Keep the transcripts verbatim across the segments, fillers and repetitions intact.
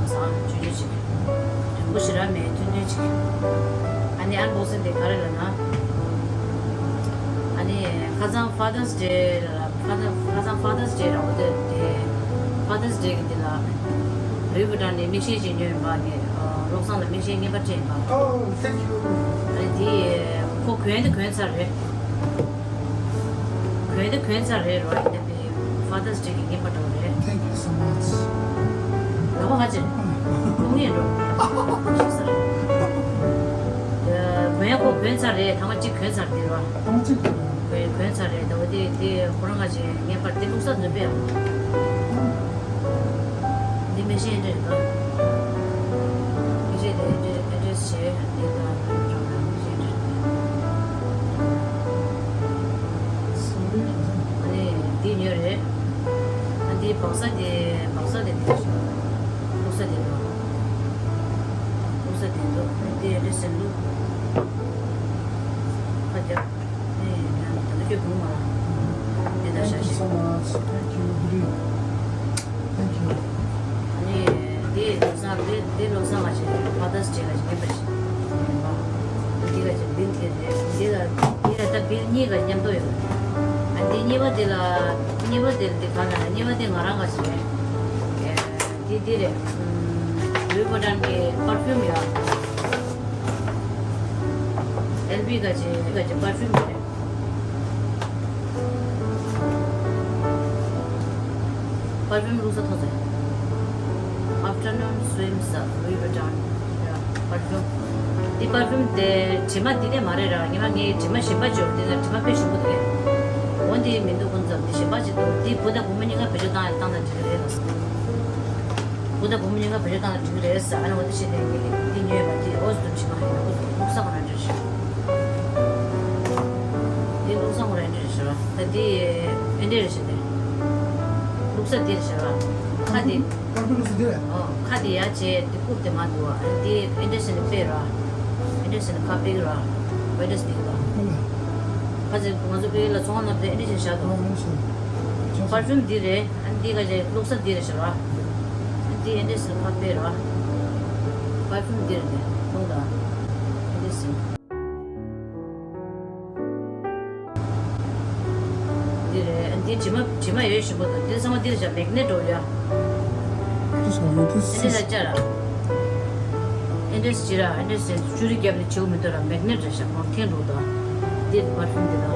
བཟང་ཇུ་ཇུ་ཅིག་རིང་པོ་ཞེ་དྲག་མེད། ཐུང་ཐུང་ཅིག་ཨ་ནི་ཨན་བོག་སིང་དེ་ག་རེ་ལབ་ན། ཨ་ནི་ཁ་སང་Father's Day ལ་ཁ་སང་ཁ་སང་Father's Day ར། འོ་དེ་དེ་Father's Day གི་དེ་ལ་Louis Vuitton ནས་མིག་ཤེལ་ཅིག་ཉོས་ཡིན་པ། ངས་བློ་བཟང་ལ་མིག་ཤེལ་རྔན་པ་སྤྲད་ཡིན་པ། Oh, thank you. ཨ་ནི་དེ་ཁོ་གོན་དེ་གོན་ཚར་རེད། གོན་དེ་གོན་ཚར་རེད་རོ། ཡིན་ནའི་Father's Day གི་རྔན་པ་འདྲ་བོ་རེད། Thank you so much. ལག་པ་ག་ཅི་རེད། ཁོང་ཡིན་རོ། ཤི་ས་རེད། གོན་ཡ་ཁོ་གོན་ཚར་རེད། ཐ་མ་གཅིག་གོན་ཚར་དེ་རོ། ཐ་མ་གཅིག་གོན། གོན་ཚར་རེད། ད་འོ་དེ་དེ་ཁོ་རང་ག་ཅི་རྔན་པ་དེ་བླུགས་ས་འཛུལ་པས་ཨ། འདི་མིག་ཤེལ་འདྲ་རེད་ད། མིག་ཤེལ་དེ་ཨེ་འདྲ་ཨེ་འདྲ་བྱས་འདི་ད་མིག་ཤེལ་འདྲ་རེད། ཨ་ནི་འདི་ཉོས་རེད། ཨ་འདི་བག་ས་དེ་བག་ས་དེ་འདི་བླུགས་ས་དེ་འདུག་བླུགས་ས་དེ་འདུག་འདི་ཨེ་འདྲ་ཟེར་འདུག་ཁ་རྒྱབ། ཨེ་ཡིན་ན་ད་ལྟ་ཁྱོད་བུ་མ་ར། དེ་ལྟར་Thank you ཤ་so ཤེས། Much. Thank you, Guru. Thank you. ཨ་ནི་དེ་བློ་བཟང་དེ་དེ་བློ་བཟང་ལ་བྱེད་Father's Day ལ་བྱེད་པ་ཞིག་ཡིན་པ། འདི་ག་ཅིག་བིལ་དེ་རེད། འདི་ལ་འདི་ལ་ད་བིལ་གཉིས་ཀ་མཉམ་དུ་ཡོད། ཨ་འདི་གཉིས་པ་དེ་ལ་གཉིས་པ་དེ་ལ་འདི་ག་ལ་གཉིས་པ་དེ་ང་རང་ག་ཞིག་རེད། ཨེ་འདི་འདི་རེད། ལུའི་བྷུ་ཊན་གྱི་པར་ཕིའུམ་ཡོད། ཨེལ་བི་ག་ཅིག་ག་ཅིག་པར་ཕིའུམ་རེད། པར་ཕིའུམ་བླུགས་ས་ཐོག་ཚད། Afternoon Swims Louis Vuitton པར་ཕིའུམ། འདི་པར་ཕིའུམ་དེ་དྲི་མ་འདི་ནས་མ་རེད་ར། ཉི་མ་ངའི་དྲི་མ་གཞན་པ་ཅིག་ཡོད་འདི་ན་དྲི་མ་དཔེ་ཞིམ་པོ་འདུག་འོ་འདི་མི་འདུག་ཀུན་ཙམ་འདི་གཞན་པ་ཅིག་འདུག་འདི་བུ་དང་བུ་མོ་གཉིས་ཀ་བེད་སྤྱོད་བཏང་ཡ་བཏང་ན་འགྲིག་གི་རེད་ལ། བུ་དང་བུ་མོ་གཉིས་ཀ་བེད་སྤྱོད་བཏང་ན་འགྲིག་གི་རེད་ཟེར། ཨ་ནི་འོ་འདི་བྱས་ནས་ངས་འདི་ཉོས་པ་འདི་ཨོ་ཙི་འདུག་དྲི་མ་ཡོད་ན་ཀུན་ཙམ་བླུགས་ས་ཁོ་ན་འདྲ་ཞིག་འདི་བླུགས་ས་ཁོ་ན་འདྲ་ཞིག་ར། ད་འདི་ཨེ་འདྲ་རེད་ཤག་དེ། བླུགས་ས་འདི་རེད་ཤག་ར། ཁ་འདི། ཁ་འདི་བླུགས་ས་འདི་རེད། ཨོ་ཁ་འདི་ཡ་བྱས་འདི་རྐུབ་དེ་མ་འདུག་ཨ། འདི་ཨེ་འདྲ་ཟེར་ནས་དཔེ་ར། ཨེ་འདྲ་ཟེར་ནས་ཁ་པིག་ར། ཨེ་འདྲ་ཟེར་འདི་ར། ཁ་ཟེར་ང་ཚོ་དཔེ་ལ་ཚོང་ཁང་ནང་དེ་ཨེ་འདྲ་ཟེར་བཞག་འདུག་པར་ཕིའུམ་འདི་རེད། ཨ་འདི་ག་ཅིག་བླུགས་ས་འདི་རེད་ཤག་ར། ཨ་འདི་ཨེ་འདྲ་ཟེར་ཁ་དཔེ་ར། པར་ཕིའུམ་འདི་རེད་དེ་མཐོང་དང་། ཨེ་འདྲ་ཟེར། འདི་རེད། འདི་དྲི་མ་དྲི་མ་ཡོད་ཞིམ་པོ་འདུག་འདི་ཚང་མ་འདི་རེད་བཞག་མེག་ནེ་ཊི་འགྲོ་ཡ། This one, this ཨེ་འདྲ་is ལ་བཅར་ར། ཨེ་འདྲ་ཞིག་ར། ཨེ་འདྲ་ཟེར་ཅུ་རི་རྒྱབ་ནས་བྱེའུ་མི་འདུག་ར། མེག་ནེ་ཊི་རེད་བཞག་མོར་ཐེངས་འགྲོ་དང་། འདི་རེད་པར་ཕིའུམ་འདི་དང་།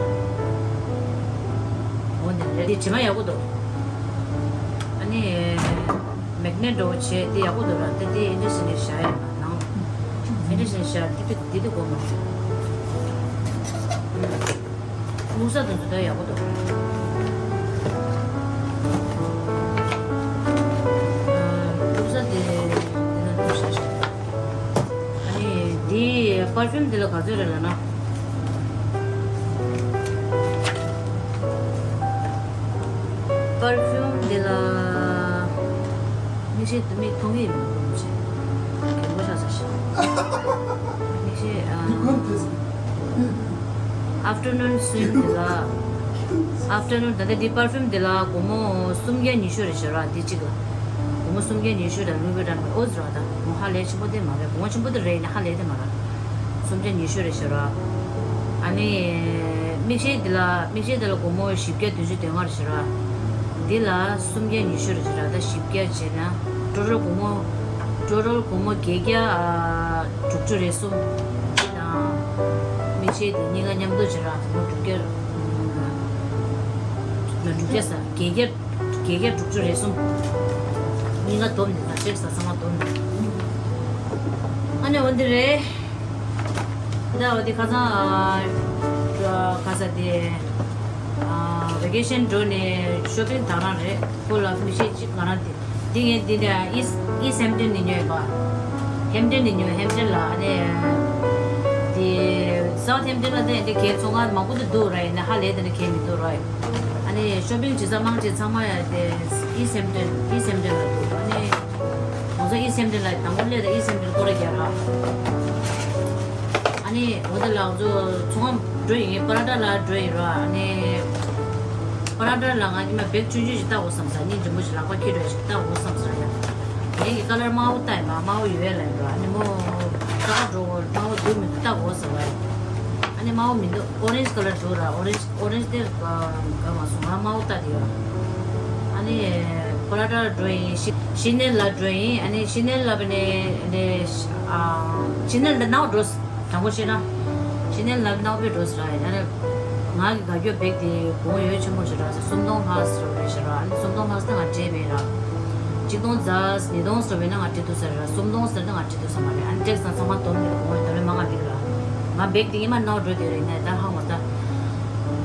འོ་འདི་རེད། འདི་དྲི་མ་ཡག་པོ་འདུག་ཨ་ནི་མེག་ནེ་ཊི་འགྲོ་བྱས་འདི་ཡག་པོ་འདུག་ར། འདི་འདི་ཨེ་འདྲ་ཟེར་ནས་བཞག་ཡ་ནང་། ཨེ་འདྲ་ཟེར་ནས་བཞག་འདི་འདི་འདི་འདི་དགོས་མ། བླུགས་ས་དེ་ཚོ་ད་ཡག་པོ་འདུག་བླུགས་ས་དེ་དེ་ན་འདུག་ཤག་ཨ་ནི་འདི་པར་ཕིའུམ་འདི་ལ་ག་ཚོད་རེད་ལབ་ན། པར་ཕིའུམ་འདི་ལ་མིག་ཤེལ་དུ་མིག་མཐོང་གི་མི་འདུག་ཅེས། གད་མོ་ཤོར་ས་ཞིག་མིག་ཤེལ་ཨ། Afternoon Swim འདི་ལ། Afternoon ད་ལྟ་འདི་པར་ཕིའུམ་འདི་ལ་སྒོར་མོ་སུམ་བརྒྱ་ཉི་ཤུ་རེད་ཤག་ར། འདི་གཅིག་ལ་སྒོར་མོ་སུམ་བརྒྱ་ཉི་ཤུ་ར། ལུའི་བྷི་ཊོན་ཨོ་ཙི་ར། ད་སྒོར་མོ་ཧ་ལས་ཆེན་པོ་དེ་མ་རེད། སྒོར་མོ་ཆེན་པོ་དེ་རེད་ནི་ཧ་ལས་དེ་མ་རེད། སུམ་བརྒྱ་ཉི་ཤུ་རེད་ཤག་ར། ཨ་ནི་མིག་ཤེལ་འདི་ལ་མིག་ཤེལ་འདི་ལ་སྒོར་མོ་བཞི་བརྒྱ་བདུན་ཅུ་དོན་ལྔ་རེད་ཤག་ར། འདི་ལ་སུམ་བརྒྱ་ཉི་ཤུ་རེད་ཤག་ར། ད་བཞི་བརྒྱ་བྱས་ན་ཊོ་ཊལ་སྒོར་མོ་ཊོ་ཊལ་སྒོར་མོ་བརྒྱད་བརྒྱ་དྲུག་ཅུ་རེ་གསུམ། འདི་དང་མིག་ཤེལ་འདི་གཉིས་ཀ་མཉམ་དུ་བྱས་ར་སྒོར་མོ་དྲུག་བརྒྱ། ན་དྲུག་བརྒྱ་ས་བརྒྱད་བརྒྱ། བརྒྱད་བརྒྱ་དྲུག་ཅུ་རེ་གསུམ། གཉིས་ཀ་བསྡོམས་ནས་ད་ཅེག་ས་ཚང་མ་བསྡོམས་ནས། ཨ་ནི་འོ་འདི་རེད། ད་འོ་འདི་ཁ་སང་ཨ་ཁ་ས་དེ་ཨ་ཝེ་ཀེ་ཤན་འགྲོ་ནས་ཤོ་པིང་དང་རང་རེད། ཁོ་ལ་མིག་ཤེལ་གཅིག་ང་རང་དེ་འདི་ངས་འདི་ནས་ཨིས་ཨིས་ཧེམ་ཊོན་ནས་ཉོས་པ། ཧེམ་ཊོན་ནས་ཉོས། ཧེམ་ཊོན་ལ་ཨ་ནི་དེ་སའུ་ཐ་ཧེམ་ཊོན་ལ་དེ་འདི་གའི་ཚོང་ཁང་མང་པོ་དེ་འདུག་ར། ཡིན་ན་ཧ་ལས་དེ་འདྲ་གའི་མི་འདུག་ར། ཨ་ནི་ཤོ་པིང་བྱེད་ས་མང་ཆེ་ཚང་མ་ཡ་དེ་ཨིས་ཧེམ་ཊོན་ཨིས་ཧེམ་ཊོན་ལ་འདུག་ཨ་ནི་ང་ཚོ་ཨིས་ཧེམ་ཊོན་ལ་དང་པོ་སླེབས་དང་ཨིས་ཧེམ་ཊོན་སྐོར་ར་རྒྱག་ར། ཨ་ནི་འོ་དེ་ལ་ང་ཚོ་ཚོང་ཁང་འགྲོ་ཡིན། པ་ར་ཊ་ལ་འགྲོ་ཡིན་ར། ཨ་ནི་པ་ར་ཊ་ལ་ང་ཉི་མ་བེག་ཆུང་ཆུང་ཞིག་བཏགས་དགོས་བསམ་ས། སྙིང་རྗེ་མོ་ཞིག་ལག་པ་འཁྱེར་འགྲོ་ཞིག་བཏགས་དགོས་བསམ་ས་ཡ། དེ་ ངའི་ཀ་ལར་དམར་པོ་བལྟས་ཡིན་པ། དམར་པོ་ཡོད་ལབ་ཡིན་པ། ཨ་ནི་མོ་ཀ་ལར་འགྲོ་དགོས། དམར་པོ་འདུག་མི་འདུག་ལྟ་དགོས་ཟེར་བ་ཡིན། ཨ་ནི་དམར་པོ་མི་འདུག་ཨོ་རེན་ཇི་ཀ་ལར་འདུག་ར། ཨོ་རེན་ཇི་ཨོ་རེན་ཇི་དེ་དགའ་མ་སོང་། ང་དམར་པོ་ལྟ་དེ་ཡོད། ཨ་ནི་པ་ལ་ཊ་འགྲོ་ཡིན། ཤི་ཤི་ནེལ་ལ་འགྲོ་ཡིན། ཨ་ནི་ཤི་ནེལ་ལ་བ་ནི་ནི་ཨ་ཤི་ནེལ་འདི་ནང་འགྲོ། དྲང་པོ་བཤད་ན། ཤི་ནེལ་ལ་ནང་པའི་འགྲོ་ཟེར་ར་ཡིན། ཨ་ནི་ང་གི་དགའ་སྐྱོ་བེག་དེ་གོང་ཡོད་ཆེན་པོ་ཞིག་ར། སུམ་སྟོང་ལྷག་ཟེར་བ་རེད་ཤག་ར། ཨ་ནི་སུམ་སྟོང་ལྷག་ཟེར་ང་སྤྲད་མེད་ར། གཅིག་སྟོང་ཙམ་ཉིས་སྟོང་ཟེར་བས་ན་ང་སྤྲད་ཐུབ་ས་རེད་ར། སུམ་སྟོང་ཟེར་ན་ང་སྤྲད་ཐུབ་ས་མ་རེད། ཨ་ནི་ཊེག་སི་དང་ཚང་མ་བསྡོམས་ནས་གོང་ཡོད་ད་ལོ་མ་ང་འདི་ར། ང་བེག་དེ་ཉི་མ་ནང་འགྲོ་དེ་རེད་ནས་ད་ཧ་མ་ད།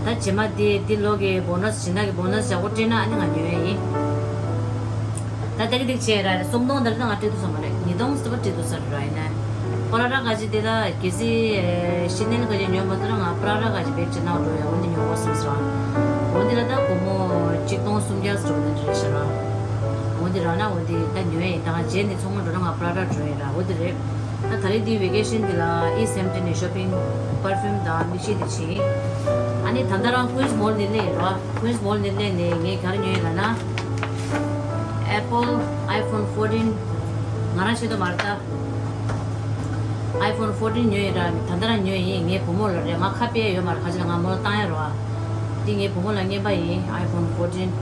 ད་རྗེས་མ་དེ་འདི་ལོ་གི་བོ་ནས་སྦྱིན་བདག་གི་བོ་ནས་ཡག་པོ་སྤྲད་ན་ཨ་ནི་ང་ཉོ་ཡ་ཡིན། ད་ཏག་ཏག་བྱས་ར། སུམ་སྟོང་དེར་ད་ང་སྤྲད་ཐུབ་ས་མ་རེད། ཉིས་སྟོང་ཟེར་བ་སྤྲད་ཐུབ་ས་རེད་ར། ཡིན་ན་པ་ལ་ཊ་ག་ཅི་དེ་ད་གལ་སྲིད་ཤི་ནེལ་ག་ཅི་ཉོས་མ་ཐུབ་ན་ང་པ་ལ་ཊ་ག་ཅི་བེག་ཅིག་ནང་འགྲོ་ཡ། འོ་འདི་ཉོ་དགོས་བསམ་སོང་། འོ་འདི་ལ་ད་སྒོར་མོ་གཅིག་སྟོང་སུམ་བརྒྱ་ཟེར་བ་འདི་རེད་ཤག་ར། འོ་འདི་རག་ན་འོ་འདི་ད་ཉོ་ཡ་ཡིན། ད་ང་རྗེས་ནས་ཚོང་མ་འགྲོ་ན་ང་པ་ལ་ཊ་འགྲོ་ཡ་ར། འོ་འདི་རེད། ད་ད་རེས་འདི་ཝེ་ཀེ་ཤན་འདི་ལ་ཨི་སེམ་ཊི་ནས་ཤོ་པིང་པར་ཕིའུམ་དང་མིག་ཤེལ་འདི་ཕྱིན། ཨ་ནི་ད་ལྟ་རང་ཀུན་སི་མོལ་ནས་སླེབས་ཡིན་རོ། ཀུན་སི་མོལ་ནས་སླེབས་ནས་ངས་ག་རེ་ཉོས་ཡིན་ལབ་ན། Apple iPhone fourteen། ང་རང་ཤེས་དོ་མ་རེད་ད། iPhone fourteen ཉོས་ཡིན་ར། ད་ལྟ་རང་ཉོས་ཡིན། ངའི་བུ་མོ་ལ་རེད། ང་ཁ་དཔེ་ཡོད་མ་རེད། ག་ཅི་ལ་ང་མོ་ལ་བཏང་ཡ་རོ། འདི་ངའི་བུ་མོ་ལ་རྔན་པ་ཡིན། iPhone fourteen།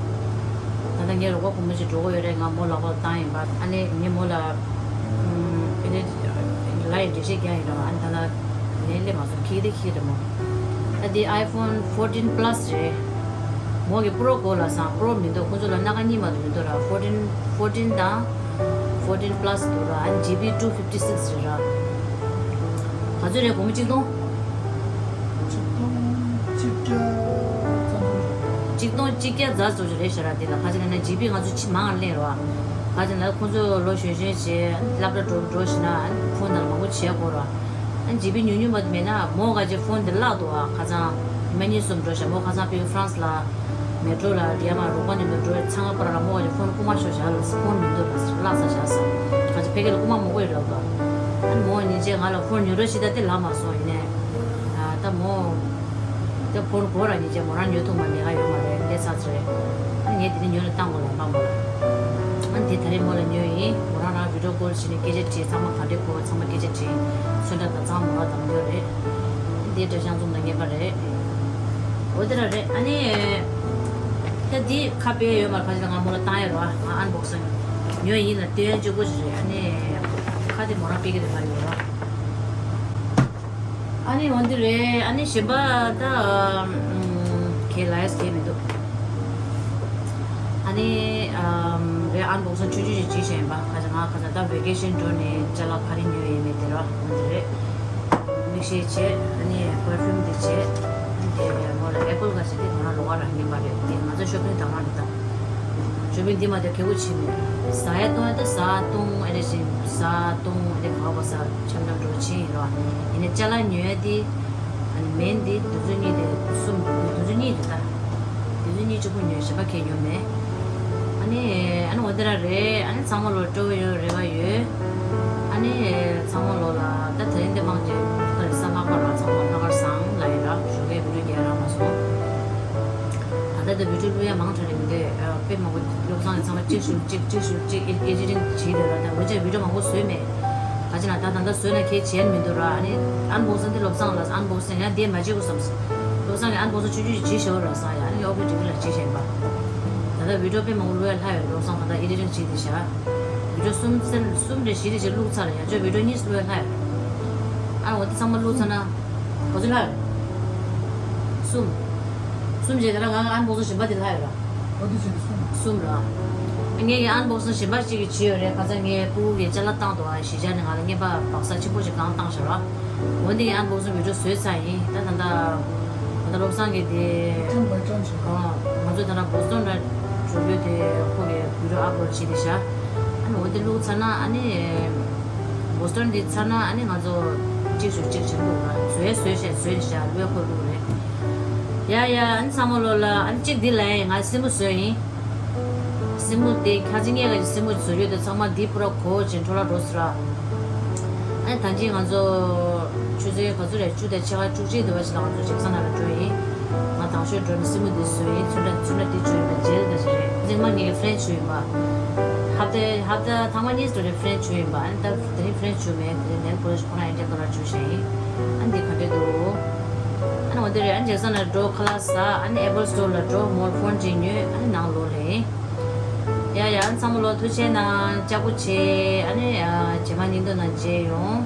ད་ལྟ་ངའི་རོགས་པ་བུ་མོ་ཞིག་འགྲོ་གི་ཡོད་རེད། ང་མོ་ལག་པ་ལ་བཏང་ཡིན་པ། ཨ་ནི་ངའི་མོ་ལ་ཨམ་ཨ་ནི་ལ་ཡི་འགྲེལ་བཤད་རྒྱག་ཡིན་ར། ཨ་ནི་ད་ལྟ་ལན་སླེབས་མ་སོང་། ཁྱེད་ཀྱིས་དེ་ཤེས་རེད་མོ། ད་འདི་iPhone fourteen Plus རེད། མོ་གི་པྲོ་གོ་ལ་སང་པྲོ་མི་འདུག་ཁོང་ཚོ་ལ་སྣ་ཁ་གཉིས་མ་གཏོགས་མི་འདུག་ར། fourteen fourteen དང་fourteen Plus འདུག་ར། ཨ་ནི་ཇི་བི་two fifty six རེད་ར། ག་ཚོད་རེད། སྒོར་མོ་གཅིག་སྟོང་། གཅིག་སྟོང་གཅིག་བརྒྱ་ཙམ་ཞིག་རེད། གཅིག་སྟོང་གཅིག་བརྒྱ་ཙམ་ཞིག་རེད་ཤག་ར། དེ་ལ་ག་ཅི་ལབ་ན་ཇི་བི་ང་ཚོ་ཕྱི་མང་ལེན་ར། ག་ཅི་ལབ་ཁོང་ཚོ་ལོ་གཞོན་གཞོན་བྱས་སློབ་གྲྭ་འགྲོ་འགྲོ་བཞིན་ན་ཕོན་དང་མང་པོ་བྱེད་དགོས་ར། ཨ་ཇི་བི་ཉུང་ཉུང་མ་མེད་ན་མོ་ག་ཅི་ཕོན་དེ་བརླག་འདུག་ཨ་ཁ་སང་ཉི་མ་གཉིས་གསུམ་འགྲོ་ཤག་མོ་ཁ་སང་ཕ་གི་ཧྥ་རན་སི་ལ་མེ་ཊྲོ་ལ་རི་ཡ་མ་རོགས་པ་མཉམ་དུ་འགྲོ་ཚང་མ་པར་ལ་མོ་ག་ཅི་ཕོན་རྐུ་མ་ཤོར་ཤག་ལ་ཕོན་མི་འདུག་ལ་བརླག་ཚར་ཤག་ཟེར། ག་ཅི་ཕ་གི་ལ་རྐུ་མ་མང་པོ་ཡོད་རེད་འདུག་ཨ་མོ་ཉིན་བྱེད་ང་ལ་ཕོན་ཉོ་རོགས་བྱེད་ད་དེ་ལབ་མ་སོང་། ཡིན་ནའི་ད་མོ། དེ་ཕོན་གོ་ར་ཉིན་བྱེད་མོ་རང་ཉོ་ཐུབ་མ་མེད་ག་ཡོད་མ་རེད། ལས་ཚར་ཚར་རེད། ཨ་ངས་དེ་ནས་ཉོ་ལ་བཏང་དགོས་ལ་མ་མོ་ལ། ཨ་དེ་ད་རེས་མོ་ལ་ཉོས་ཡིན། མོ་རང་རང་བི་ཌིའོ་ཀོལ་བྱས་ནས་སྐད་ཆ་དྲིས། ཚང་མ་ག་འདྲས་གོ་ཚང་མ་སྐད་ཆ་དྲིས། ཚོན་ཁྲ་དང་ཚང་མ་མོ་རང་དང་ཉོ་རེད། དེ་འདྲ་ཤང་ཙུམ་དང་ངེས་པ་རེད། འོ་དེ་ར་རེད། ཨ་ནི་ད་འདི་ཁ་དཔེ་ཡོད་མ་རེད། ཁ་ཅིག་ང་མོ་ལ་བཏང་ཡ་རོ། ང་ཨན་བོག་སིང་ཉོས་ཡིན་ལ་སྟོན་ཡ་གཅིག་པོ་ཞིག་རེད། ཨ་ནི་ཁ་དེ་མོ་རང་སྤེལ་གི་རེད་ལ་ཡོད་རོ། ཨ་ནི་འོན་ཏེ་རེད། ཨ་ནི་གཞན་པ་ད་ཁྱེད་ལ་ཡ་སྐད་མི་འདུག་ཨ་ནི་རེད། ཨན་བོག་སིང་ཆུང་ཆུང་ཞིག་བྱེད་བཞིན་པ། ཁ་ཅིག་ང་ཁ་ཅིག་ད་ཝེ་ཀེ་ཤན་འགྲོ་ནས་ཅ་ལག་ག་རེ་ཉོས་ཡིན་མེད་དེ་རོ། འོན་ཏེ་རེད། མིག་ཤེལ་བྱས། ཨ་ནི་པར་ཕིའུམ་དེ་བྱས། དེ་མོ་ལ་ཨེ་པལ་ག་ཞིག་དེ་ང་རང་ལོ་ག་རང་ཉན་པ་རེད། དེ་ང་ཚོ་ཤོ་པིང་དང་རང་རེད་ད། ཤོ་པིང་འདི་མ་དེ་ཁེ་པོ་བྱེད་མེད། ཟ་ཡ་བཏུང་ཡ་ད་ཟ་བཏུང་ཨེ་རེ་བཞིན་ཟ་བཏུང་ཨེ་རེ་ག་བ་ས་འཆམ་འཆམ་འགྲོ་ཕྱིན་ཡིན་རོ། ཡིན་ནའི་ཅ་ལག་ཉོ་ཡ་དེ། ཨ་ནི་མེན་དེ་དུས་ཚོད་གཉིས་དེ་གསུམ་དུས་ཚོད་གཉིས་རེད་ད། དུས་ཚོད་གཉིས་གཅིག་པུ་ཉོས། གཞན་པ་ཁེ་ཉོ་མེད། ཨ་ནི་ཨ་ནི་འོ་དེ་ར་རེད། ཨ་ནི་ཚང་མ་ལོ་སྤྲོ་བོ་ཡོད་རེ་བ་ཡོད། ཨ་ནི་ཚང་མ་ལོ་ལ་ད་དེ་རིང་འདི་མང་ཆེ་ཁ་རེ་ས་ལྷག་པ་ར་ཚང་མ་ལྷག་དཀར་བཟང་ལ་ཡིན་ར་ཞོགས་ཀའི་བི་ཌིའོ་རྒྱག་རག་མ་སོང་། ད་ལྟ་དུ་བི་ཌིའོ་བླུག་ཡ་མང་དྲགས་རེད་མི་འདུག་དཔེ་མང་པོ་བློ་བཟང་གི་ཚང་མ་གཅིག་ཞུ་གཅིག་གཅིག་ཞུ་གཅིག་ཨེ་ཨེ་ཌི་ཊིང་བྱེད་འདོད་ར། ད་འོ་ཅག་བི་ཌིའོ་མང་པོ་བཟོས་མེད། ག་ཅི་ན་ད་ད་ལྟ་བཟོས་ན་ཁྱེད་བྱེད་མི་འདུག་ར། ཨ་ནི་ཨན་བོག་སིང་དེ་བློ་བཟང་ལ་ཨན་བོག་སིང་ཡང་དེ་མ་བྱེད་དགོས་བསམ། བློ་བཟང་གི་ཨན་བོག་སིང་ཆུང་ཆུང་ཅིག་བྱེད་ཤོག་ར་བསམ་ཡ། ཨ་ནི་ཨོ་ཁེ་འགྲིག་གི་ལ་བྱེད་བཞིན་པ། ད་ལྟ་བི་ཌིའོ་དཔེ་མང་པོ་བླུག་ཡ་ལྷག་ཡོད། བློ་བཟང་ད་ལྟ་ཨེ་ཌི་ཊིང་བྱེད་དེ་བཞག་བི་ཌིའོ་གསུམ་ཙམ་གསུམ་རེ་བཞི་རེ་ཅིག་བླུག་ཚར་ཡ། ཅོ་བི་ཌིའོ་གཉིས་བླུག་ཡ་ལྷག་ཡོད། ཨ་འོ་དེ་ཚང་མ་བླུག་ཚར་ན། ག་ཚོད་ལྷག་ཡོད། གསུམ། གསུམ་བྱས་དེ་ལ་ང་ཨན་བོག་སིང་གཞན་པ་དེ་ལྷག་ཡོད་ར། ག་དུས་བྱས་ནས་གསུམ། གསུམ་ར། ངས་ཀྱི་ཨན་བོག་སིང་གཞན་པ་ཅིག་གི་བྱས་ཡོད་རེད། ཁ་སང་ངས་ཕྲུ་གུ་གི་ཅ་ལག་བཏང་འདུག་ཨ་གཞིས་ཆགས་ནས་ང་ལ་རྔན་པ་སྦག་ས་ཆེན་པོ་ཞིག་གང་བཏང་ཤག་ར། འོ་འདི་ངས་ཨན་བོག་སིང་བི་ཌིའོ་བཟོས་ཚར་ཡིན། ད་ད་ད་ད་བློ་བཟང་གི་དེ་ཨ་ང་ཚོ་ད་ལྟ་བོ་སི་ཊོན་ལ་འགྲོ་རྒྱུ་དེ་ཁོ་གི་བི་ཌིའོ་ཨབ་ལོཌ་བྱས་དེ་ཤག་ཨ་ནི་འོ་འདི་བླུགས་ཚར་ན་ཨ་ནི་བོ་སི་ཊོན་འདི་ཚར་ན་ཨ་ནི་ང་ཚོ་གཅིག་ཞུ་གཅིག་བྱེད་འདུག་ར། བཟོས་བཟོས་བྱས་བཟོས་བྱས་བླུགས་ཁོ་བླུགས་རེད། ཡ་ཡ་ཨ་ནི་ཚང་མ་ལོ་ལ་ཨ་ནི་གཅིག་འདི་ལ་ཡིན། ང་སེན་མོ་བཟོས་ཡིན། སེན་མོ་དེ་ཁ་ཅིག་ངས་ག་ཅིག་སེན་མོ་བཟོ་རྒྱུ་དེ་ཚང་མ་འདི་པུ་ར་གོ་ཅིང་འཕྲོ་བརླག་འགྲོ་སྲིད་ར། ཨ་ནི་ད་ཅི་ང་ཚོ་ཆུ་ཚོད་ག་ཚོད་རེད། བཅུ་དང་ཕྱེད་ཀ་བཅུ་གཅིག་དེ་བ་ཞིག་ལ་ང་ཚོ་ཇེག་སན་ལ་འགྲོ་ཡིན། ང་དང་ཤོས་འགྲོ་ནས་སེན་མོ་འདི་བཟོས་ཡིན། ཚོན་ཁྲ་ཚོན་ཁྲ་འདི་བཅོས་ཡིན་པ་ཇེལ་འདྲ་ཞིག་རེད། ཚང་མ་ངས་ཀྱི་ཧྥ་རེན་ཆི་བྱས་ཡིན་པ། ཧ་ དེ་ཧབ་ཏ་ཐེངས་མ་གཉིས་འགྲོ་རེད། ཕི་རེན་ཆི་བྱུགས་ཡིན་པ། ཨ་ནི་ད་དེ་རིང་ཕི་རེན་ཆི་བྱུགས་མེད། དེ་རིང་ལན་པོ་རོ་ཤ་ཁོ་རང་ཨེ་འདྲ་ཁོ་རང་བྱུགས་ཤག་ཡིན། ཨ་ནི་འདི་ག་འདྲ་འདུག་ཨ་ནི་འོ་དེ་རེད། ཨ་ནི་རྗེ་བཙུན་ལ་འགྲོ། ཁ་ལག་ཟ། ཨ་ནི་ཨེ་པལ་སི་ཊོར་ལ་འགྲོ། མོར་ཕོན་ཅིག་ཉོས། ཨ་ནི་ནང་ལོག་ལེན། ཡ་ཡ། ཨ་ནི་ཚང་མ་ལོ་ཐུགས་རྗེ་གནང་། ལྕགས་པོ་བྱེད། ཨ་ནི་ཨ་རྗེས་མ་ཉིན་ཐོ་ནང་མཇལ་ཡོང་།